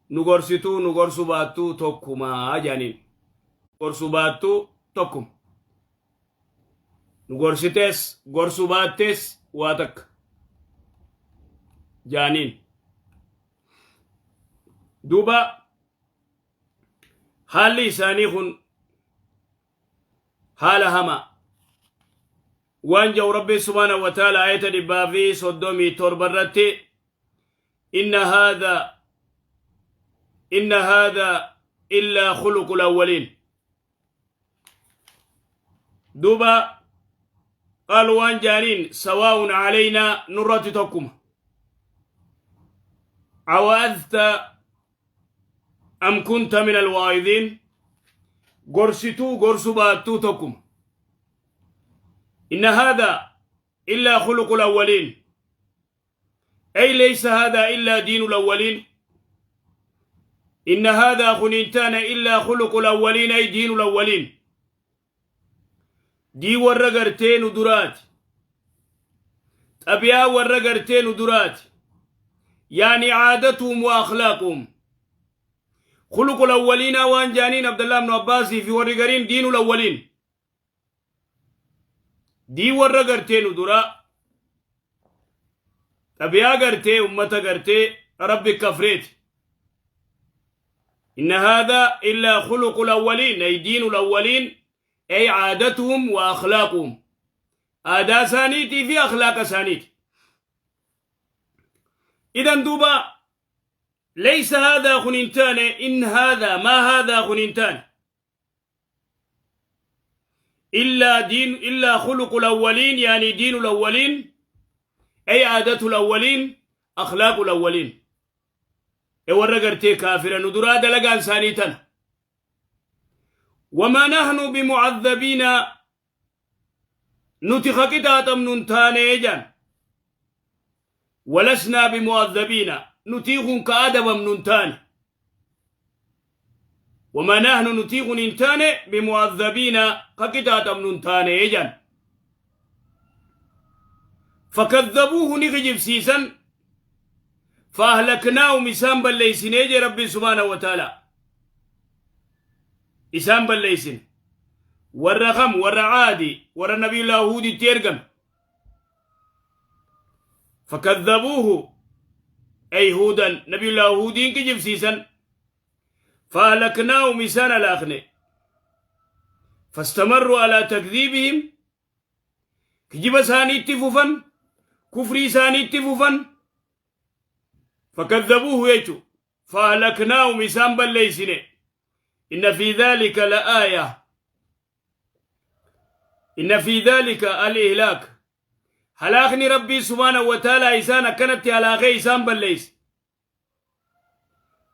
Nu gorsituu nu gorsuu baattuu tokkumaa jedhaniin. Gorsuu baattuu tokkuma. Nu gorsitees gorsuu baattees waa takka jaaniin. Duuba haalli isaanii kun haala hamaa. Waan jedhu Rabbiin subhaanahu wa ta'ala ayata 137 irratti: inna haadha inna haadha illaa khuluqul awwaliin. Duuba qaalu, waan jaaniin, sawaa'un calaynaa, nurratti tokkuma, awa'adta am kunta min alwaa'idiin, gorsituu gorsu baattuu tokkuma. Inna haadha illaa khuluqul awwaliin, ay laysa haadha illaa diinul awwaliin. Inna haadha kun hin taane illaa khuluqul awwaliin, ay diinul awwaliin, dii warra gartee nu duraati, xabiyaa warra gartee nu duraati, yaani caadatuhum wa akhlaaquhum. Khuluqul awwaliinaa waan jaaniin Abdallah ibnu Abbaasii fi warri gariin diinul awwaliin, dii warra gartee nu duraa, xabiyaa gartee ummata gartee Rabbi kafreeti. Inna haadha illaa khuluqul awwaliin, ay diinul awwaliin, ay caadatuhum wa akhlaaquhum, aadaa isaaniitii fi akhlaaqa isaaniiti. Idan duuba laysa haadhaa kun hin taane, in haadhaa maa haadhaa kun hin taane illaa diin illaa khuluqul awwaliin, yaani diinul awwaliin, ay aadatul awwaliin, akhlaaqul awwaliin, e warra gartee kaafira nu duraa dalagaan isaanii tana. Wamaa nahnu bimucadhabiina, nuti ka qixaaxamnu hin taane jaan. Walasnaa bimu'adhabiina, nutii kun ka adabamnu hin taane. Wamaa nahnu, nutii kun hin taane, bimu'adhabiina, ka qixaaxamnu hin taane jaan. Fakadhabuuhu, ni kijibsiisan. Faahlaknaahum, isaan balleeysinee jee Rabbiin subhaanahu wa ta'aalaa. Isaan balleeysine. Warra kam? Warra Caadi, warra Nabiyullaa Huuditti ergame. Fakadhabuuhu, ay Huudan, Nabiyullaa Huudiin kijibsiisan. Faahlaknaahum, isaan halaakne. Fastamarru alaa takdhiibihim, kijiba isaaniitti fufan, kufrii isaaniitti fufan. Fakadhabuuhu jechu faahlaknaahum, isaan balleeysine. Inna fi dhalika la aaya, inna fi dhalika al-ihlaak, halaakni Rabbii subhaanahu wa ta'aalaa isaan akkanatti halaakee isaan balleeyse,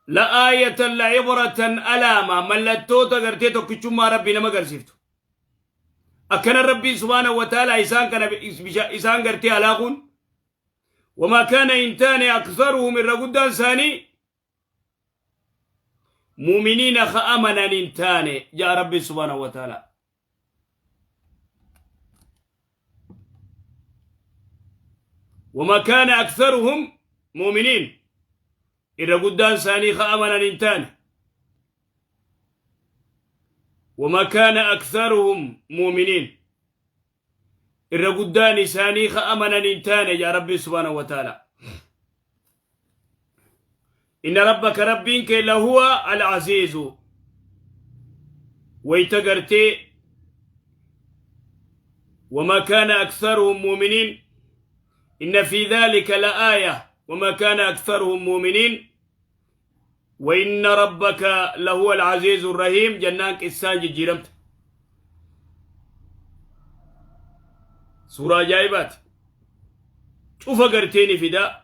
la aayatan la ibratan, alaama, mallattoota gartee tokkichummaa Rabbii nama agarsiiftu. Akkana Rabbii subhaanahu wa ta'aalaa isaan kana isaan gartee halaakuun. Wamaa kaana, hin taane, aktharuhum, irra guddaan isaanii, muuminiina, ka amanan hin taane jaa Rabbii subhaanahu wa ta'aalaa. Wamaa kaana aktharuhum muuminiin, irra guddaan isaanii ka amanan hin taane. Wamaa kaana aktharuhum muuminiin, irra guddaan isaanii ka amanan hin taane yaa Rabbi subhaanahu wa ta'ala. Inna rabbaka, Rabbiin kee, lahuwa al-aziizu, wayta gartee وما كان أكثرهم مؤمنين، إن في ذلك لآية وما كان أكثرهم مؤمنين وإن ربك لهو العزيز الرحيم jennaan qissaan jijjiiramte. Suuraa ajaa'ibaati. Cufa gartee ni fida.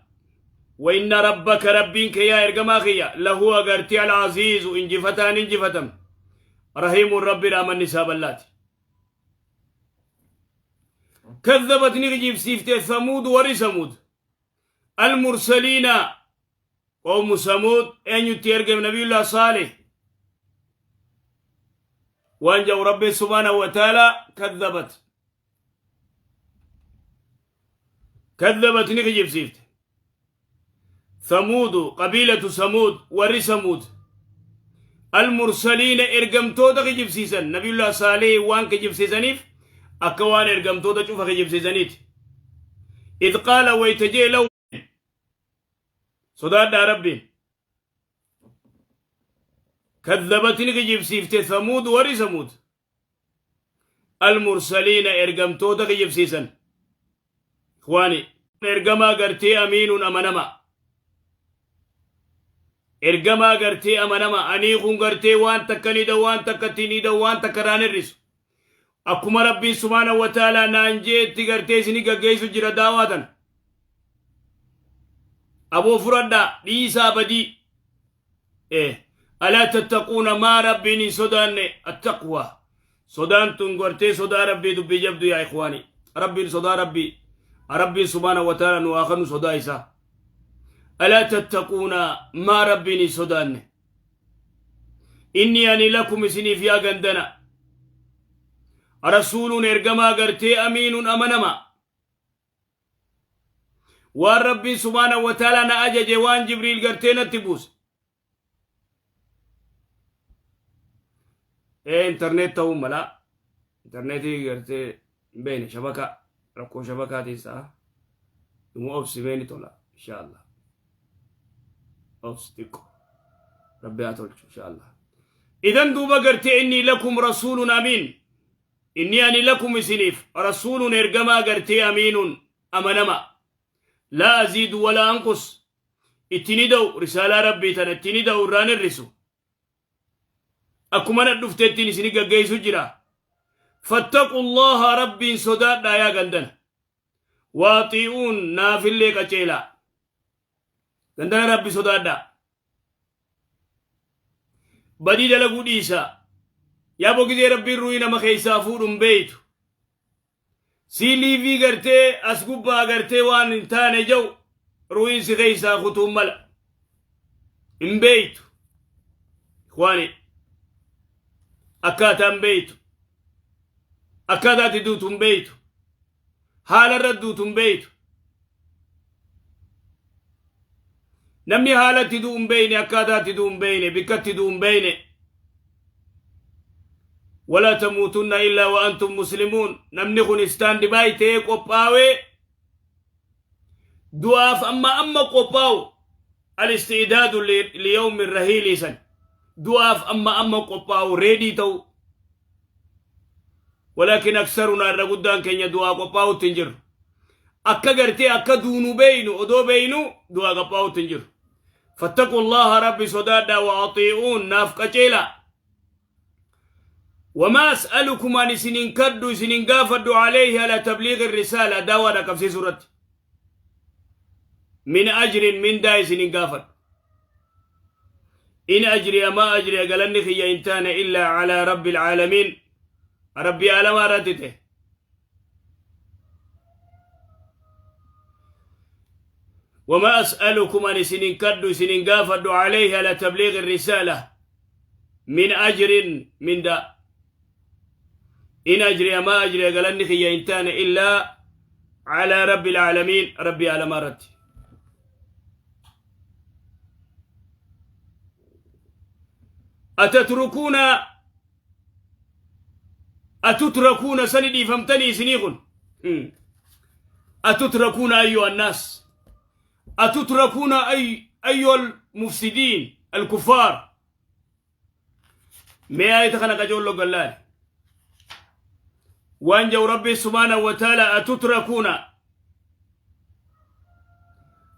وإن ربك، ربين كيا إرجما خيا، لهو غرتي العزيز، إنجفتان إنجفتم، رحيم، ربي رحمن نساب اللات. كذبت، ni kijibsiifte، ثمود، warri ثمود، المرسلين، قوم ثمود. eenyutti ergame? نبي الله صالح. Waan jedhu Rabbi subhaanahu wa ta'ala: كذبت، كذبت، ni kijibsiifte. Thamuudu qabiilatu Samuud warri Samuud almursaliina ergamtoota kijibsiisan. Nabiyullah Saalih waan kijibsiisaniif akka waan ergamtoota cufa kijibsiisaniiti. Idh qaala wayta jee lahu sodaadhaa Rabbiin. Kadhabati ni kijibsiifte Thamuud warri Samuud almursaliina ergamtoota kijibsiisan. Ikhwaani, ergamaa gartee amiinuun amanama, ergamaa gartee amanama. Anii kun gartee waan takka ni da'u, waan takka ittiin ni da'u, waan takka irraan hir'isu. Akkuma Rabbiin subhaanahu wa ta'aalaa naan jeetti gartee isinii gaggeessu jira daawaa tana. Aboo furadhaa, dhiisaa badii. Alaa tattaquuna, maa Rabbiin hin sodaanne? Attaqwa, sodaan tun gartee sodaa Rabbii dubbii jabdu. Yaa ikhwaani, Rabbiin sodaa Rabbii, Rabbiin subhaanahu wa ta'aalaa nu haa kennu sodaa isaa. Alaa tattaquuna, maa Rabbiin hin sodaanne? Inni ani lakum isiniif yaa gandana rasuuluun ergamaa gartee amiinuun amanama. Waan Rabbiin subhaanahu wa ta'aalaa na ajaje, waan Jibriil gartee natti buuse. Internet ta'uu mala, internetii gartee hin beekne, shabaka rakkoo shabakaa keessaa immoo. Obsi ni tola insha Allah. Obsi xiqqo, Rabbi haa tolchu insha Allah. Idan duuba gartee inni lakum rasuulun amiin, inni ani lakum isiniif rasuulun ergamaa gartee amiinun amanama. Laa aziidu walaa anqus, itti ni da'u risaalaa Rabbii tana, itti ni da'u, irraan hir'isu. Akkuma na dhufteettiin isini gaggeessu jira. Fattaqu Allaha, Rabbiin sodaadhaa yaa gandana. Waaxii'uun, naafillee qaceelaa. Gandana, Rabbi sodaadhaa, badii dalaguu dhiisaa. Yaa bogizee Rabbiin ruhii nama keessaa fuudhuun beeytu sii liivii gartee as gubbaa gartee waan hin taane jau ruhiin si keessaa kutuun mala hin beeytu. Ikhwaani, akkaataa hin beeytu, akkaataa itti duutu hin beeytu, haala irra duutu hin beeytu. Namni haala itti du'u hin beeyne, akkaataa itti du'u hin beeyne, bikka itti du'u hin beeyne. Walaa tamuutunna illaa wa antum muslimuun. Namni kun stand by ta'ee qophaawee du'aaf amma amma qophaa'u, alisti'daadu liyawmi rahiilii san, du'aaf amma amma qophaa'u, ready ta'u. Walaakin aksarunaa, irra guddaan keenya du'aa qophaa'utti hin jirru. Akka gartee akka duunu beeynu odoo beeynu du'aa qophaa'utti hin jiru. Fattaqu Allaha, Rabbi sodaadhaa, wa axii'uun, naaf qaceelaa. Wamaa as'alukum, an isinin kaddu, isinin gaafadhu, alayhi ala tabliigi risaala, daawaa dhaqqabsiisuu irratti, min ajrin, mindaa isinin gaafadhu. In ajriya, ma ajriya, galanni kiyya hin taane, illaa calaa rabbi alcaalamiin, Rabbi aalamaa irratti ta'e. وما أسألكم أن سنين كدو سنين قافدو عليه على تبليغ الرسالة من أجر من دا. إن أجري، ما أجري، قال خي إنتان، إلا على رب العالمين، ربي على مرتي. أتتركون، أتتركون سندي فهمتني سنيخن. أتتركون أيها الناس، أتتركون أي أيها المفسدين الكفار. ما آية خلق جول قال وان جو ربي سبحانه وتعالى. أتتركون،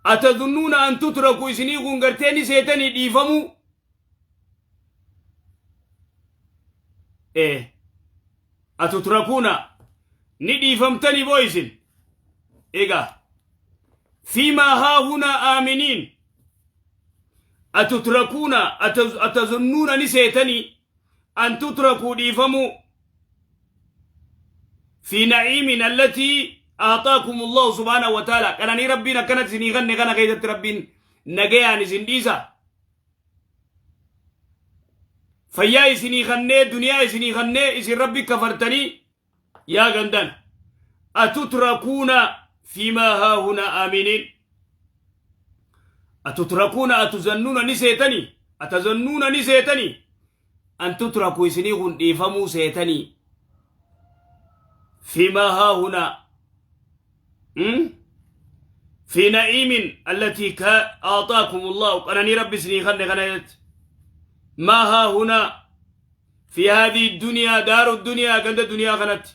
أتظنون أن تتركوا، إسنيكم قرتيني سيتني ديفمو إيه؟ أتتركون، ni dhiifamtanii boo isin egaa فيما هاهنا آمنين؟ أتتركون، أتظنون، ni seetanii، أن تتركوا، dhiifamuu، في نعيم التي أعطاكم الله سبحانه وتعالى، kananii Rabbiin akkanatti isinii kanne kana keessatti Rabbiin nagayaan isin dhiisa? Fayyaa isinii kannee, duniyaa isinii kannee, isin Rabbi kafartanii yaa gandan. أتتركون فيما هاهنا آمنين؟ Atutrakuuna atuzannuuna ni seetanii, atazannuuna ni seetanii, an tutraku isinii kun dhiifamuu seetanii, fiimaa haahunaa fi na'iimin allatii ka aaxaakum allahu qananii rabbi isinii kanne kana jetti maa haahunaa fi haadhihi duniyaa daaru duniyaa ganda duniyaa kanatti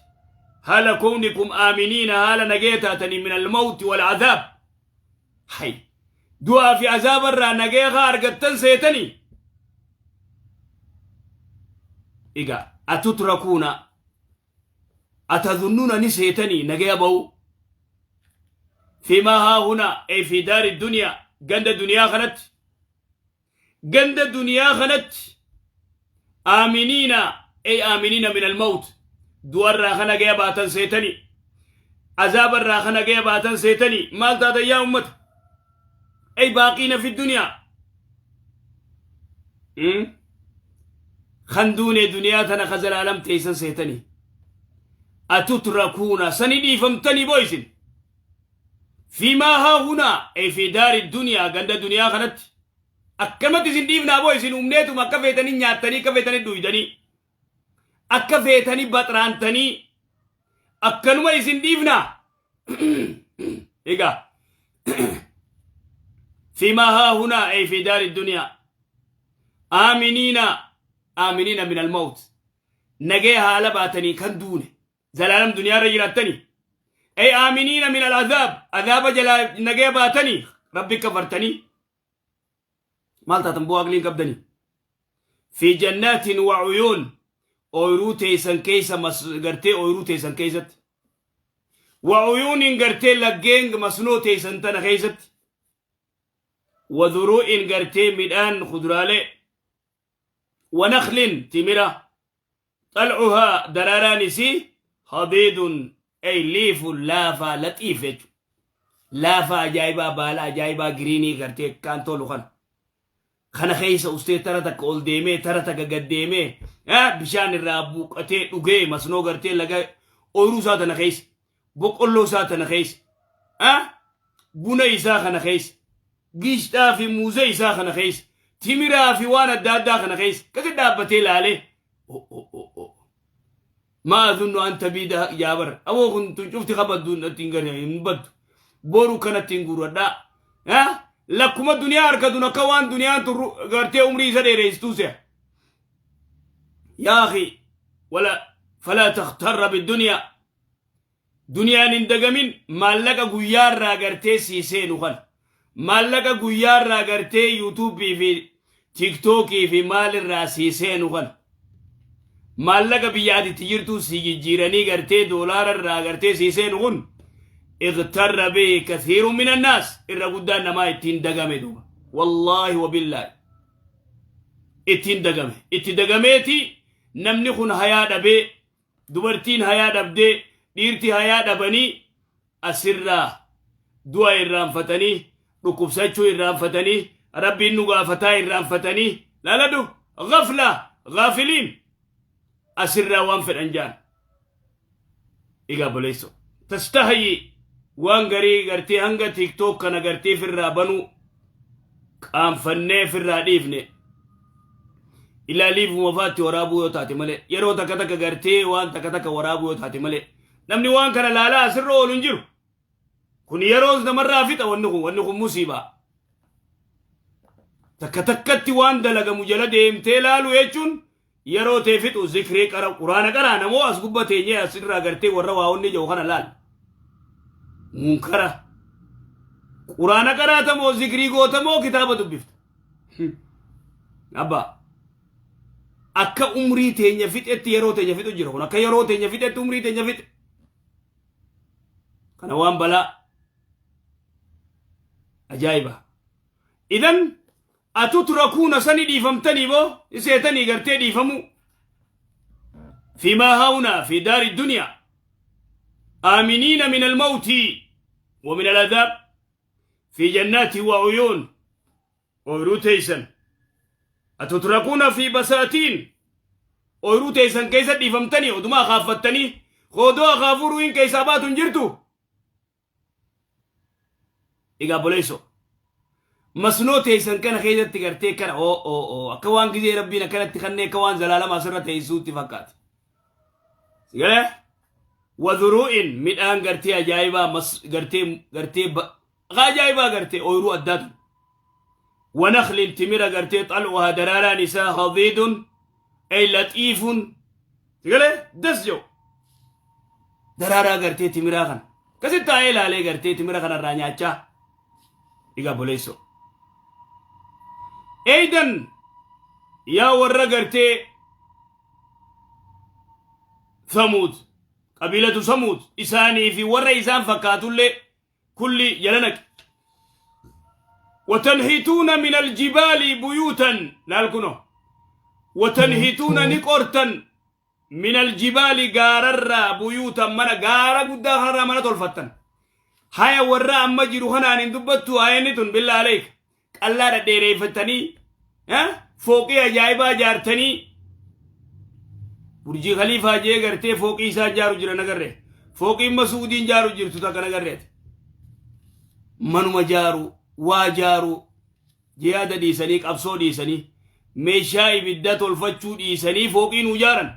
haala kownikum aaminiina haala nagaya taatanii min almawti walcadaab hay du'aa fi azaaba irraa nagaya kaa argattan seetanii egaa atutrakuuna atadhunnuuna ni seetanii nagaya ba'uu fiimaa haahunaa ay fi daari duniyaa ganda duniyaa kanatti ganda duniyaa kanatti aaminiina ay aaminiina min almawt du'arraa kana gaya baatan seetanii azaabarraa kana gaya baatan seetanii maal taatan yaa ummata ay baaqiina fi duniyaa kan duune duniyaa tana ka zalaalam teeysan seetanii atutrakuuna sani dhiifamtanii boo isin fiimaa haahunaa ay fi daari duniyaa ganda duniyaa kanatti akkamatti isin dhiifnaa boo isin humneetuma akka feetanii nyaattanii akka feetanii dhuydanii akka feetanii baxraantanii akkanuma isin dhiifnaa egaa fiimaa haahunaa ay fi daari duniyaa aaminiina aaminiina min almawt nagee haala baatanii kan duune zalaalam duniyaa irra jiraattanii ay aaminiina min al'azaab azaaba jalaa nagee baatanii rabbi kafartanii maal taatan bu'aa aqliin qabdanii fi jannaatin wa uyuun ooyruu teessan keessa gartee ooyruu teessan keessatti wa uyuunin gartee laggeen masnoo teessan tana keessatti wa dhuruu'in gartee midhaan kuduraalee wa nakhlin timira xal'uhaa daraaraan isii hadiidun ay liifun laafaa laxiif jechuudha. Laafaa ajaa'ibaa baala ajaa'ibaa giriinii gartee kaan tolu kana. Kana keessa ustee tara takka ol deemee tara takka gad deemee bishaan irraa buuqatee dhugee masnoo gartee laga ooyiruu isaa tana keessa boqqolloo isaa tana keessa buna isaa kana keessa giishxaa fi muuza isaa kana keessa timiraa fi waan adda addaa kana keessa akkasi dhaabbatee laalee maa azunnu an tabiida jaabar aboo kun tun cufti kabaddu ittiin gari hin baddu boru kana ittiin guuradhaa lakkuma duniyaa harkatun akka waan duniyaan tun gartee umrii isa dheereessituu se'a yaa akhi wala falaa takhtarra biduniyaa Duniyaan hin dagamin maallaqa guyyaa irraa gartee sii seenu kana. Maallaqa guyyaa irraa gartee yuutuubii fi tiiktookii fi maal irraa sii seenu kana. Maallaqa biyya ati itti jirtuu sii jijjiiranii gartee doolaara irraa gartee sii seenu kun iqtarra bihi kathiirun min annaas irra guddaan namaa ittiin dagame duuba. Wallaahi wabillaahi. Ittiin dagame. Itti dagameeti namni kun hayaa dhabee Dubartiin hayaa dhabdee, dhiirti hayaa dhabanii asirraa du'a irraanfatanii, dhukkubsachuu irraanfatanii, Rabbiin nu gaafataa irraanfatanii, laaladhu ghafla ghaafiliin asirraa waan fedhan jaan. Egaa boleessoo tastahyi waan garii gartee hanga tiktok kana gartee firraa banuu qaanfannee firraa dhiifne ilaaliifuma faatti waraabuu yoo taate malee yeroo takka takka gartee waan takka takka waraabuu yoo taate malee namni waan kana laalaa asirra oolu hin jiru. Kun yeroos namarraa fixa wanni kun musiibaa. Takka takkatti waan dalagamu jala deemtee laalu jechuun yeroo tee fixu zikrii qara quraana qaraa namoo as gubba teenyee asirraa gartee warra waa onni jiru kana laal. Munkara. Quraana qaraatamoo zikrii gootamoo kitaaba dubbifta. Abbaa. Akka umrii teenya fixetti yeroo teenya fixu jira kun akka yeroo teenya fixetti umrii teenya fixe. Kana waan balaa ajaa'iba. Idan atutrakuuna sani dhiifamtanii boo iseetanii gartee dhiifamuu. فيما هاهنا في دار الدنيا آمنين من الموت ومن العذاب في جنات وعيون ooyruu teeysan atutrakuuna fi basaatiin ooyruu teeysan keessa dhiifamtanii oduma akaaffattanii qoodoo akaafuu ruuhin keessaa baatu hin jirtu. Egaa boleesso Masnoo teessan kana keessatti gartee kana oo oo oo akka waan gizee Rabbiin akkanatti kannee akka waan zalaalama asirra teessuutti fakkaate. Sigalee? Wazuruu'in midhaan gartee ajaa'ibaa mas gartee gartee ajaa'ibaa gartee ooyiruu addaatu. Wanaklin timira gartee xal'uhaa daraaraan isaa hadiidun ay laxiifun. Sigalee? Das jedhu. Daraaraa gartee timiraa kana. Akkasitti taa'ee ilaalee gartee timira kanarraa nyaachaa. Egaa boleessoo. Eeydan yaa warra gartee Samuud qabiilatu Samuud isaanii fi warra isaan fakkaatullee kulli jala naqe. Watanhituuna min aljibaali buyuutan laal kunoo. Watanhituuna ni qortan min aljibaali gaararraa buyuutan mana gaara guddaa kanarraa mana tolfattan. Haya warra amma jiru kanaan hin dubbattu ayanni tun billaa aleek qallaa dhadheereeffattanii fooqii ajaa'ibaa ijaartanii Burjii Khaliifaa jee gartee fooqii isaa ijaaru jira nagarre fooqiin Masuudiin ijaaru jirtu takka nagarreeti manuma jaaru waa jaaru Jihaada dhiisanii, qabsoo dhiisanii, meeshaa ibiddaa tolfachuu dhiisanii fooqii nuu jaaran.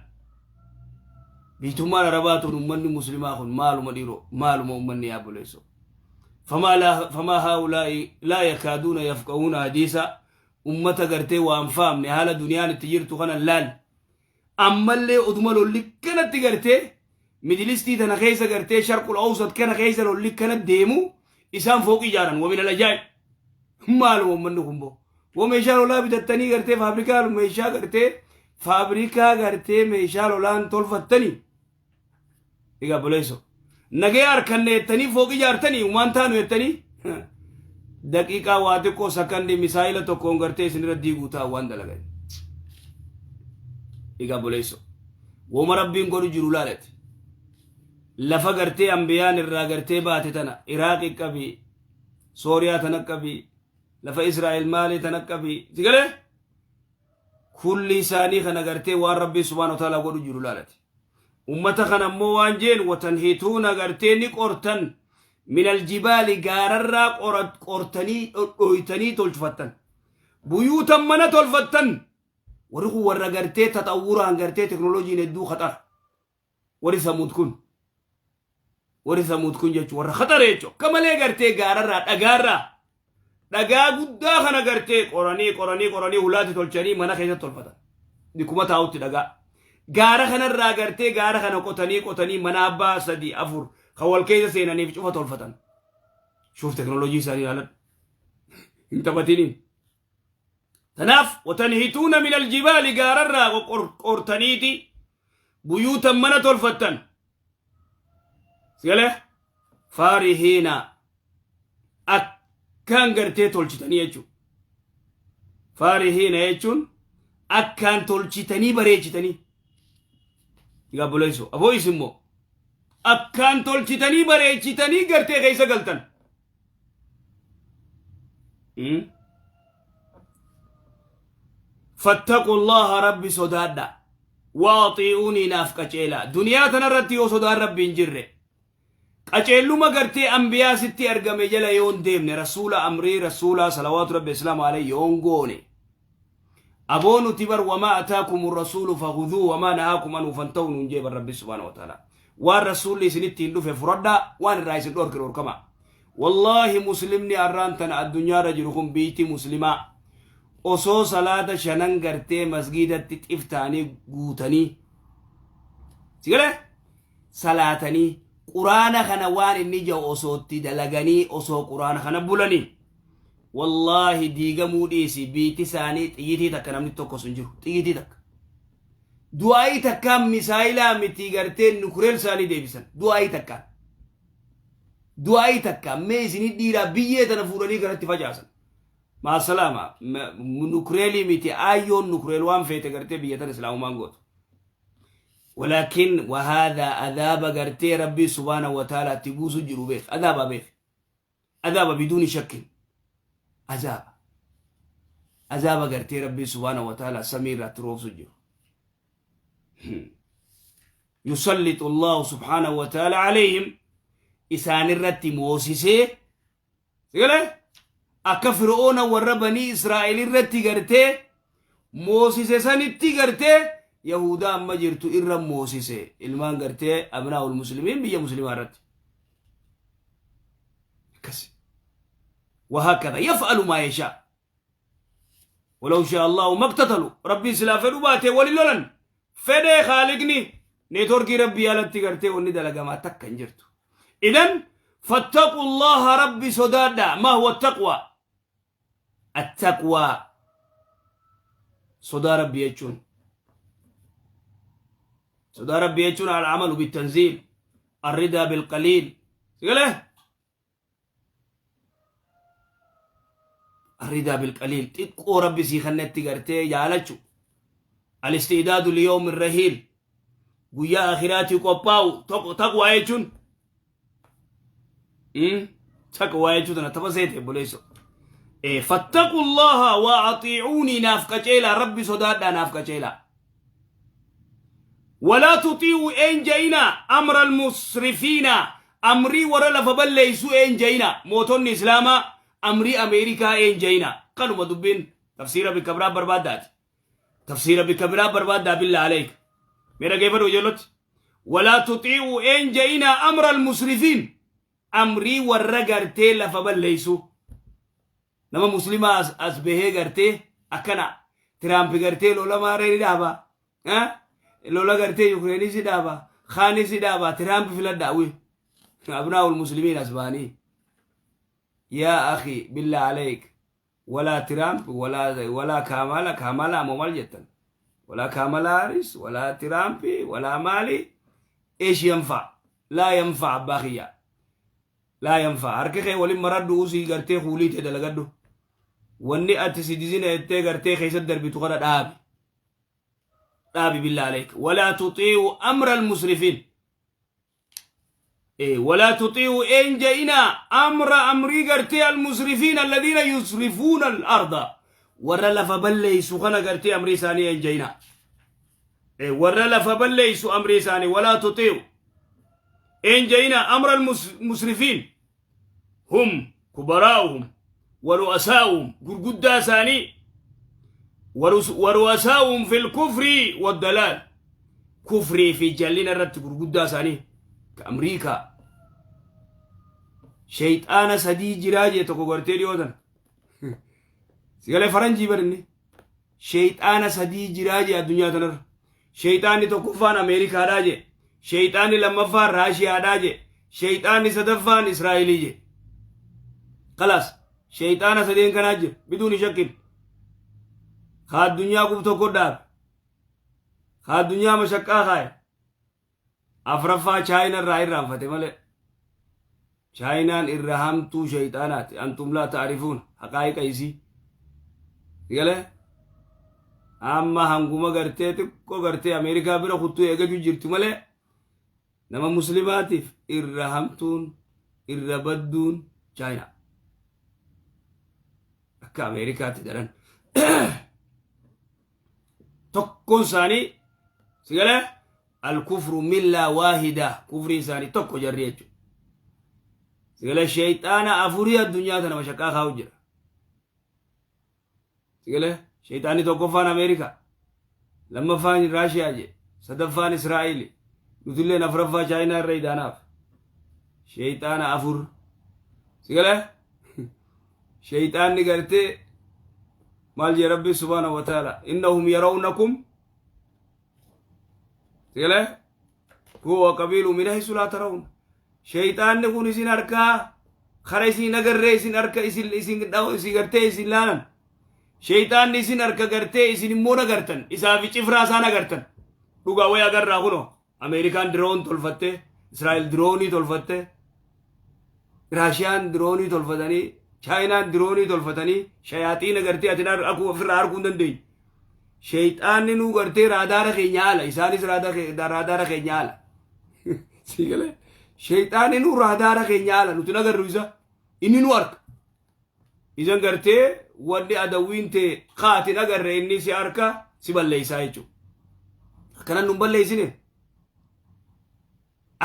Biitummaan Arabaa tun ummanni muslimaa kun maaluma dhiiroo maaluma ummanni yaa buleessoo. Famaa haa'ulaa'i laa yakaaduuna yafqahuuna hadiisa ummata gartee waan faamne haala duniyaan itti jirtu kana laal. Ammallee oduma lolli kanatti gartee midilistii tana keessa gartee sharqul awsat kana keessa lolli kana deemu isaan fooqii ijaaran wamin alajaa'ib. Maaluma uummanni kun boo. Woo meeshaa lolaa bitattanii gartee faabrikaa meeshaa gartee faabrikaa gartee meeshaa lolaan tolfattanii. Egaa buleesso. Nagee harkanne jettanii fooqii ijaartanii waan taanu jettanii daqiiqaa waa xiqqoo sakandii misaayila tokkoon gartee isinirra diiguu ta'a waan dalagan. Egaa buleesso. Wooma Rabbiin godhu jiru laalati. Lafa gartee ambiyaan irraa gartee baate tana Iraaqi qabi, Sooriyaa tana qabi, lafa Israa'el maalii tana qabi. Si galee? Kulli isaanii kana gartee waan Rabbiin subhaanahu wa ta'ala godhu jiru laalati. Ummata kana ammoo waan jeen watanhituuna gartee ni qortan minal jibaali gaararraa qortanii dhodhooytanii tolfattan. Buyuutan mana tolfattan. Warri kun warra gartee taxawwuraan gartee teknooloojiin hedduu khaxara. Warri Samuud kun. Warri Samuud kun jechuun warra khaxara jechuudha. Akka malee gartee gaararraa dhagaarraa dhagaa guddaa kana gartee qoranii qoranii qoranii hulaatti tolchanii mana keessatti tolfatan. Bikkuma taa'utti dhagaa. Gaara kanarraa gartee gaara kana qotanii qotanii mana abbaa sadii afur kan wal keessa seenaniif cufa tolfatan. Shuuf teknooloojii isaanii ilaaladhu. Hin taphatiniin. Tanaaf watanhituuna min aljibaali gaararraa qortaniiti buyuutan mana tolfattan. Sigalee faarihiina akkaan gartee tolchitanii jechuudha. Faarihiina jechuun akkaan tolchitanii bareechitanii. Egaa buleessoo aboo isin immoo akkaan tolchitanii bareechitanii gartee keessa galtan. Fattaqu Allaha Rabbi sodaadha. Waaxii'uunii naaf qaceelaa. Duniyaa tanarratti yoo sodaan Rabbi hin jirre. Qaceelluma gartee ambiyaa sitti argame jala yoo hin deemne rasuula amrii rasuulaa salawaatu Rabbi islaamu alayhi yoo hin goone. Aboo nuti bar wamaa ataakumu rasuulu fakhudhuu wamaa nahaakum anhu fantahu nuun jee bar Rabbi subhaanahu wa ta'ala. Waan rasuulli isinitti hin dhufe furadhaa waan irraa isin dhorke dhorkamaa. Wallaahi muslimni arraan tana addunyaarra jiru kun biiyti muslimaa osoo salaata shanan gartee masgiidatti xif ta'anii guutanii si galee salaatanii quraana kana waan inni ja'u osoo itti dalaganii osoo quraana kana bulanii wallaahi diigamuu dhiisi biiyti isaanii xiyyitii takka namni tokko sun jiru xiyyitii takka du'aayii takkaan misaayilaa miti gartee nukureel isaanii deebisan du'aayii takkaan Du'aa'ii takka mee isinii dhiiraa biyyee tana fuudhanii kanatti facaasan. Maasalaama nukreelii miti aayyoon nukreel waan feete gartee biyya tana islaamumaan gootu. Walaakin wahaadha adhaaba gartee rabbii subhaanahu wa ta'ala itti buusu jiru beek adhaaba beek adhaaba biduuni shakkin azaaba azaaba gartee rabbii subhaanahu wa ta'ala samii irraa itti roobsu jiru. Yusallitu Allahu subhaanahu wa ta'ala alayhim isaan irratti moosisee sigalee Akka Fir'oona warra Banii Israa'el irratti gartee moosise sanitti gartee Yahudaa amma jirtu irra moosise ilmaan gartee abnaa'ul muslimiin biyya muslimaa irratti. Akkasi. وهكذا يفعل ما يشاء ولو شاء الله ما اقتتلوا. Rabbiin silaa fedhu baate walin lolan. Fedhee khaaligni networkii Rabbii alatti gartee wanni dalagamaa takka hin jirtu. إذن فاتقوا الله, Rabbi sodaadha. ما هو التقوى؟ التقوى sodaa Rabbii jechuun, sodaa Rabbii jechuun العمل بالتنزيل, الرضا بالقليل. Sigalee الرضا بالقليل, xiqqoo Rabbi sii kennetti gartee jaalachu, الاستعداد ليوم الرحيل, guyyaa akhiraatii qophaa'u taqwaa jechuun. Taqwaa jechuun tana tapha seete obboleesso. فاتقوا الله وأطيعوني, naaf qaceelaa. Rabbi sodaadhaa, naaf qaceelaa. ولا تطيعوا een ja'ina أمر المسرفين, amrii warra lafa balleeysu een ja'ina. Mootonni islaamaa amrii Ameerikaa een ja'ina. Kanuma dubbiin. Tafsiira bikka biraa barbaaddaati, tafsiira bikka biraa barbaaddaa. بالله عليك, mee dhageeffadhu ijoolloti. ولا تطيعوا een ja'ina أمر المسرفين, amrii warra gartee lafa balleeysu. Nama muslimaa as bahee gartee akkana Tiraampi gartee lola maaree ni dhaaba, lola gartee Yukreenis ni dhaaba, Kaanis ni dhaaba, Tiraampi filadha wi أبناء المسلمين as bahanii. يا أخي, بالله عليك, ولا ترامب ولا كامالا, كامالا ammoo maal jettan, ولا كامالا هاريس ولا ترامبي ولا مالي, إيش ينفع؟ لا ينفع باخيا, لا ينفع. Harka kee waliin maradhu, usii gartee kuulii ta'e dalagadhu. Wanni ati citizen jettee gartee keessatti darbitu kana dhaabi, dhaabi. بالله عليك, ولا تطيعوا أمر المسرفين. إيه, ولا تطيعوا een ja'ina أمر amrii gartee المسرفين الذين يسرفون الأرض, warra lafa balleeysu kana gartee amrii isaanii een ja'ina. إيه, warra lafa balleeysu amrii isaanii. ولا تطيعوا een ja'ina أمر المسرفين, هم كبراؤهم ورؤساؤهم, gurguddaa isaanii, ورؤساؤهم في الكفر والضلال, kufrii fi jallina irratti gurguddaa isaanii ka Amriikaa. Shayxaana sadii jiraa jee tokko gartee dhiyootan sigalee faranjii barinni. Shayxaana sadii jiraa jee addunyaa tanarra. Shayxaanni tokkoffaan Ameerikaadhaa jee, shayxaanni lammaffaan Raashiyaadhaa jee, shayxaanni sadaffaan Israa'elii jee. خلاص, shayxaana sadeen kanaa jira بدون شك. Ka addunyaa qub tokko dhaabe, ka addunyaa mashaqqaa kaaye, afraffaa Chaayina irraa irraanfate malee. Chaayinaan irra hamtuu shayxaanaati. أنتم لا تعرفون حقائق isii. Galee amma hanguma gartee xiqqoo gartee Ameerikaa bira kuttuu eegachuu jirtu malee, nama muslimaatiif irra hamtuun, irra badduun Chaayinaa akka Ameerikaatti daran. Tokkoon isaanii sigalee الكفر ملة واحدة, kufrii isaanii tokko jarri jechuudha. Sigalee shayxaana afurii addunyaa tana mashaqqaa kaa'u jira. Sigalee shayxaanni tokkoffaan Ameerikaa, lammaffaan Raashiyaa je, sadaffaan Israa'eli, nutilleen afuraffaa Chaayinaa irra idaanaaf. Shayxaana afur. Sigalee shayxaanni gartee maal jee Rabbi سبحانه وتعالى؟ إنهم يرونكم, sigalee, هو وقبيله من حيث لا ترون. Shayxaanni kun isin harkaa kara isin agarree isin harka isin gartee isin laalan. Shayxaanni isin harka gartee isin immoo nagartan, isaa fi cifraa isaa nagartan. Dhugaa wayi agarraa. Kunoo Ameerikaan drone tolfatte, Israa'el diroonii tolfatte, Raashiyaan diroonii tolfatanii, Chaayinaan diroonii tolfatanii, shayaaxiina gartee ati ofirraa arguu hin dandeenye. Shayxaanni nuu gartee raadaara keenya ala, isaanis raadaara keenya ala. Siigalee shayxaanni nuu raadaara keenya ala, nuti nagarru isa, inni nu arka. Isan gartee wanni adawwiin tee kaati nagarre, inni si arka, si balleeysaa jechuudha. Akkanan nun balleeysine,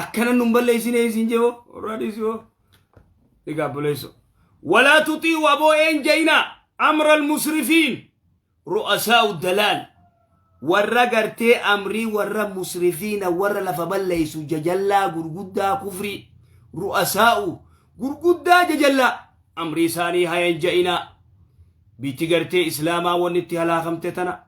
akkanan nun balleeysine isin jee warra dhiisoo. Egaa buleesso. Walaa tuxii'u aboo een ja'inaa amra almusrifiin ru'asaa'u dalaal warra gartee amrii warra musrifiina warra lafa balleeysu jajallaa gurguddaa kufrii ru'asaa'u gurguddaa jajallaa amrii isaanii hayan ja'inaa. Biitti gartee islaamaa wanni itti halaakamte tana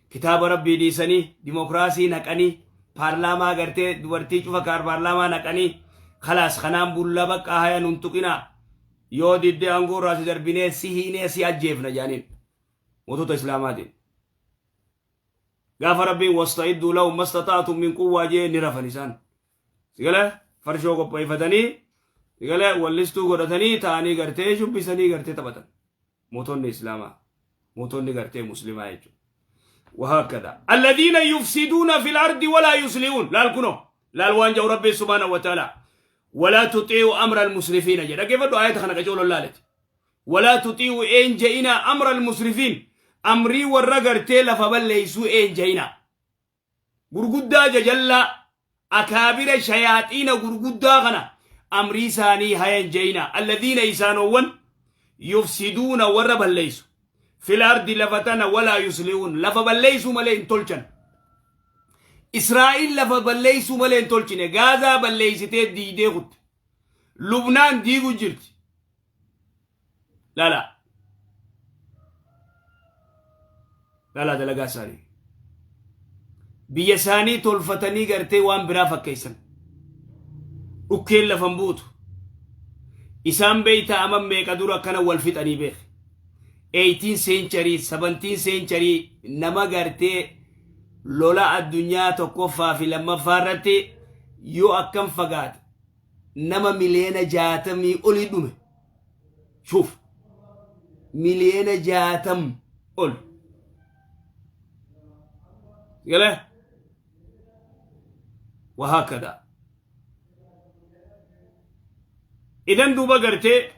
kitaaba rabbii dhiisanii dimokiraasii naqanii paarlaamaa gartee dubartii cufa kaar paarlaamaa naqanii kalaas kanaan bulla bakka haya nun tuqinaa yoo diddee aangoo irraa si darbinee si hiinee si ajjeefna jedhaniin mootota islaamaatiin. Gaafa rabbiin wasta'idduu lahum mastata'atum min quwwaa jee ni rafan isaan. Sigale farshoo qopheeffatanii sigale wallistuu godhatanii ta'anii gartee shubbisanii gartee taphatan. Mootonni islaamaa mootonni gartee muslimaa jechuudha. وهكذا الذين يفسدون في الأرض ولا يصلحون laal kunoo laal waan jau ربي سبحانه وتعالى ولا تطيعوا أمر المسرفين jedha. Dhaggeeffadhu ayata kana qacoolon laaleti. ولا تطيعوا een je'ina أمر المسرفين amrii warra gartee lafa balleeysuu een je'ina gurguddaa jajallaa akaabira shayaaxiina gurguddaa kana amrii isaanii hayan je'ina. الذين isaanowwan يفسدون warra balleeysu في الأرض lafa tana ولا يصلحون lafa balleeysuu malee hin tolchan. Israa'il lafa balleeysuu malee hin tolchine. Gaazaa balleeysitee diidee kutte, Lubnaan diigu jirti. Lala lala dalagaa isaanii biyya isaanii tolfatanii gartee waan biraa fakkeessan dhukkeen lafan buutu isaan beeyta. Aman meeqa dura akkana wal fixanii beek? 18 century, 17 century nama gartee lola addunyaa tokkoffaa fi lammaffaa irratti yoo akkam fagaate nama 60 miliyoona olii dhume. Shuuf, 60 miliyoona ol galee. وهكذا idan duuba gartee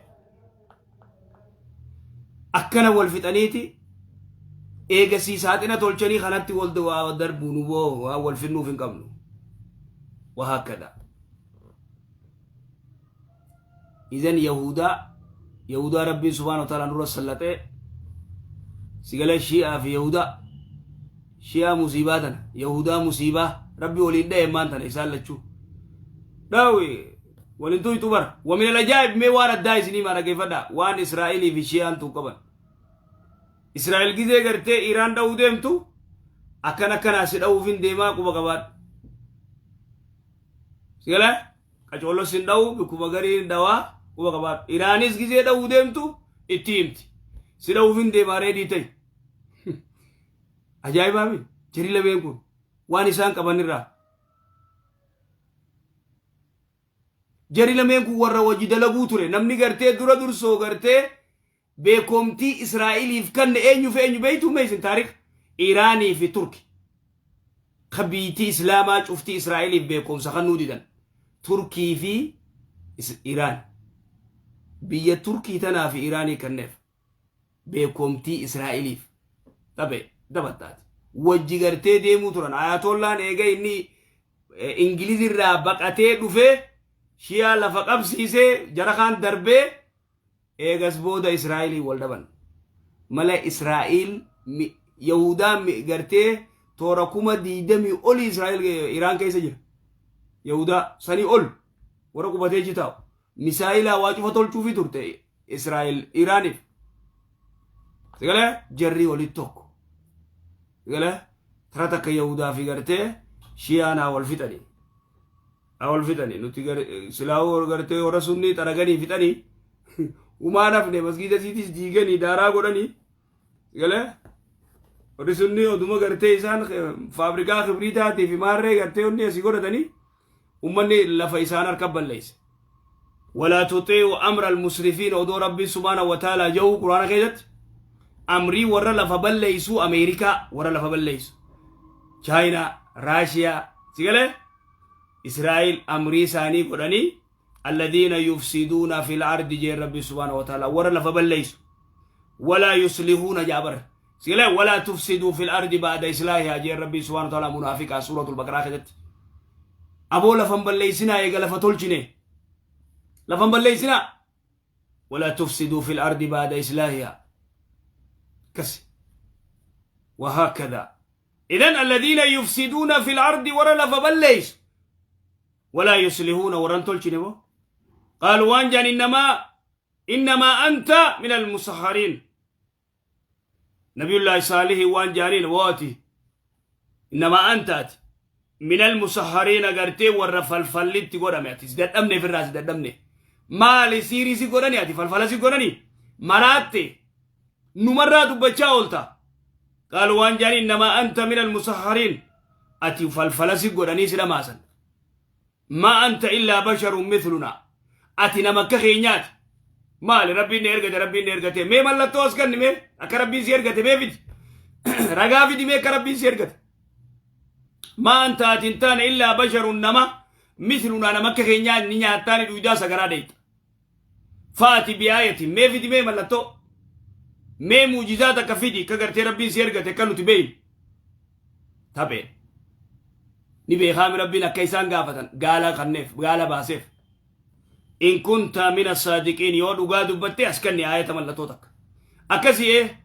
akkana wal fixaniiti eegasii saaxina tolchanii kanatti wal darbuu nu waa wal finnuuf hin qabnu. وهكذا idan yahudaa rabbiin سبحانه وتعالى nurra sallatee sigala shi'aa fi yahudaa shi'aa musiibaa tana yahudaa musiibaa rabbi waliin dhaye maan tana isaan lachuu dhaawi waliin tuytu bara. ومن العجائب mee waan addaa isinii maa dhageeffadha waan Israa'ilii fi shi'aan tuu qaban. Israa'el gizee gartee Iraan dha'uu deemtu akkan akkanaa si dha'uuf hin deemaa quba qabaadhu. Sigala qacoollo sin dha'u bikkuma garii dhawaa quba qabaadhu. Iraanis gizee dha'uu deemtu itti himti. Si dha'uuf hin deemaa ready ta'i. Ajaa'ibaami jirii lameen kun waan isaan qabanirraa. Jari lameen kun warra wajji dalaguu ture. Namni gartee dura dursoo gartee beekomtii Israa'eliif kanne eenyu fi eenyu beeytuu meesin taarikh Iraanii fi Turki. Ka biitii Islaamaa cuftii Israa'eliif beekumsa kannuu didan. Turkii fi Iraan. Biyya Turkii tanaa fi Iraanii kanneef beekomtii Israa'eliif taphe taphattaati. Wajji gartee deemuu turan. Ayatollaan eega inni Ingilizirraa baqatee dhufee Shiyaa lafa qabsiisee jara kaan darbee eegas booda Israa'elii wal dhaban. Mala Israa'el Yahudaan gartee toora 20,000 olii Israa'el Iraan keessa jira. Yahudaa sanii ol warra qubatee jitaa'u. Misaayilaa waa cufa tolchuufi turte Israa'el Iraaniif. Sagalee jarri walitti tokko. Sagalee tara takka Yahudaa fi gartee Shiyaan haa wal fixanii. Haa wal fixanii nuti silaa gartee warra sunnii xaraganii fixanii umaan hafne masgiida siitis diiganii daaraa godhanii. Sagalee warri sunnii oduma gartee isaan faabrikaa kibriitaatii fi maarree gartee onni asii godhatanii ummanni lafa isaan harka balleesse. ولا تطيعوا أمر المسرفين odoo rabbiin سبحانه وتعالى jahu quraana keessatti amrii warra lafa balleeysu Ameerikaa warra lafa balleeysu Chaayinaa Raashiyaa sigalee Israa'el amrii isaanii godhanii الذين يفسدون في الأرض jeen rabbi سبحانه وتعالى warra lafa balleeysu ولا يصلحون jaabar sigalee ولا تفسدوا في الأرض بعد إصلاحها jeen rabbi سبحانه وتعالى munaafiqaa سورة البقرة keessatti aboo lafan balleeysinaa eega lafa tolchine lafan balleeysinaa. Walaa tufsiduu fil ardi ba'da islaahihaa. Akkasi. Wahaakadhaa. Idan alladhiina yufsiduuna fil ardi warra lafa balleessu. Walaa yuslihuuna warra hin tolchine moo. Qaalu waan jedhan innamaa anta min almusahhariin. Nabiyullaahi Saalihii waan jedhaniin waati innamaa anta ati min almusahhariin agartee warra falfallitti godhame ati si dadhabne firraa si dadhabne maali siirii si godhani ati falfala si godhani maraatte numarraa dubbachaa oolta. Qaalu waan jedhaniin innamaa anta min almusahhariin ati falfala si godhanii si dhamaasan. Maa anta illaa basharun mithlunaa. Ati nama akka keenyaati. Maali Rabbiin na ergate Rabbiin na ergate mee mallattoo as kenni mee akka Rabbiin si ergate mee fidi. Ragaa fidi mee akka Rabbiin si ergate. Maa anta ati hin taane illaa basharun nama mithlunaa nama akka keenyaa ni nyaattaa ni dhuydaa sagaraa deeyta. Faati bi'aayatin mee fidi mee mallattoo. Mee muujizaa takka fidi akka gartee Rabbiin si ergate akka nuti beeynu. Taphee. Ni beekaami Rabbiin akka isaan gaafatan gaala kanneef gaala baaseef. In kunta mina saadiqiin yoo dhugaa dubbatte as kenni aayata mallattoo takka. Akkasii ee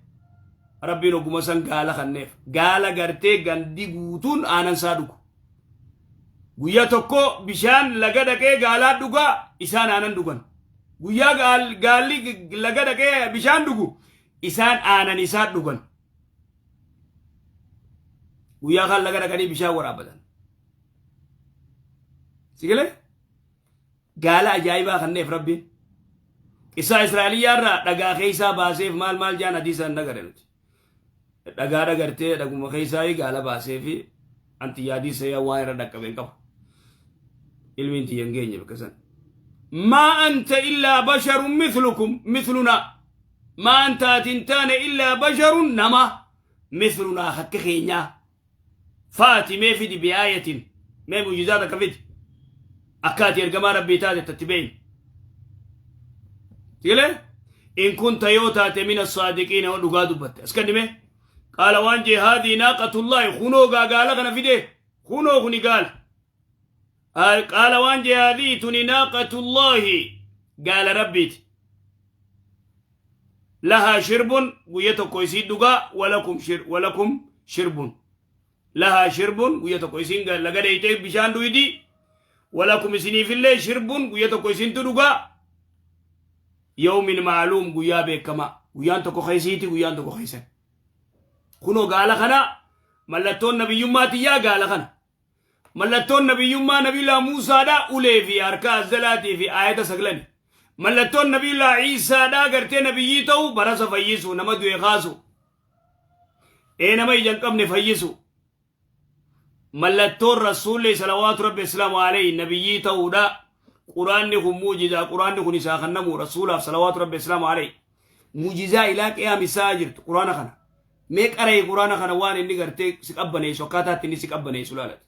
Rabbiin oguma san gaala kanneef gaala gartee gandi guutuun aanan isaa dhugu. Guyyaa tokko bishaan laga dhaqee gaalaa dhugaa isaan aanan dhugan. Guyyaa gaalli laga dhaqee bishaan dhugu isaan aanan isaa dhugan. Guyyaa kaan laga dhaqanii bishaan waraabbatan. Sigalee? Gaala ajaa'ibaa kanneef Rabbiin. Qissaa Israa'eliyyaa irraa dhagaa keessaa baaseef maal maal jaan hadiisa hin agarre nuti. Dhagaa dhagartee dhaguma keessaa gaala baasee fi anti yaadii seeyaa waan irra dhaqqabe hin qabu. Ilmiin tiyya hin geenye bakka san. Maa anta illaa basharun mithlukum mithlunaa. Maa anta ati hin taane illaa basharun nama mithlunaa akka keenyaa. Faati mee fidi bi'aayatin mee mu'jizaa takka fidi. Akka ati ergamaa Rabbii taate tatti beeynu. Sigalee? In kunta yoo taate mina saadiqiina yoo dhugaa dubbatte. As kenni mee? Qaala waan jee haadii naaqatullaahi kunoo gaa gaala kana fidee kunoo kuni gaala. Qaala waan jee haadii tuni naaqatullaahi gaala Rabbiiti. Lahaa shirbun guyya tokko isii dhugaa walakum shir walakum shirbun. Lahaa shirbun guyya tokko isiin laga dheeyxee bishaan dhuydi. Walakum isiniifillee shirbun guyya tokko isintu dhugaa. Yawmin ma'luum guyyaa beekamaa. Guyyaan tokko keessiiti guyyaan tokko keessan. Kunoo gaala kana mallattoon nabiyyummaa tiyyaa gaala kana. Mallattoon nabiyyummaa Nabiyyullaa Muusaadha ulee fi harka azzalaatii fi aayata saglani. Mallattoon Nabiyyullaa Iisaadha gartee nabiyyii ta'u barasa fayyisu nama du'e kaasu. Ee nama ija hin qabne fayyisu. Mallattoon Rasuulli salawaatu rabbi islaamu alayhi nabiyyii ta'uudha. Quraanni kun muujizaa quraanni kun isaa kannamu Rasuulaaf salawaatu rabbi islaamu alayhi. Muujizaa ilaa qiyaami isaa jirtu quraana kana. Mee qara'ii quraana kana waan inni gartee si qabbaneessu akkaataatti inni si qabbaneessu laalati.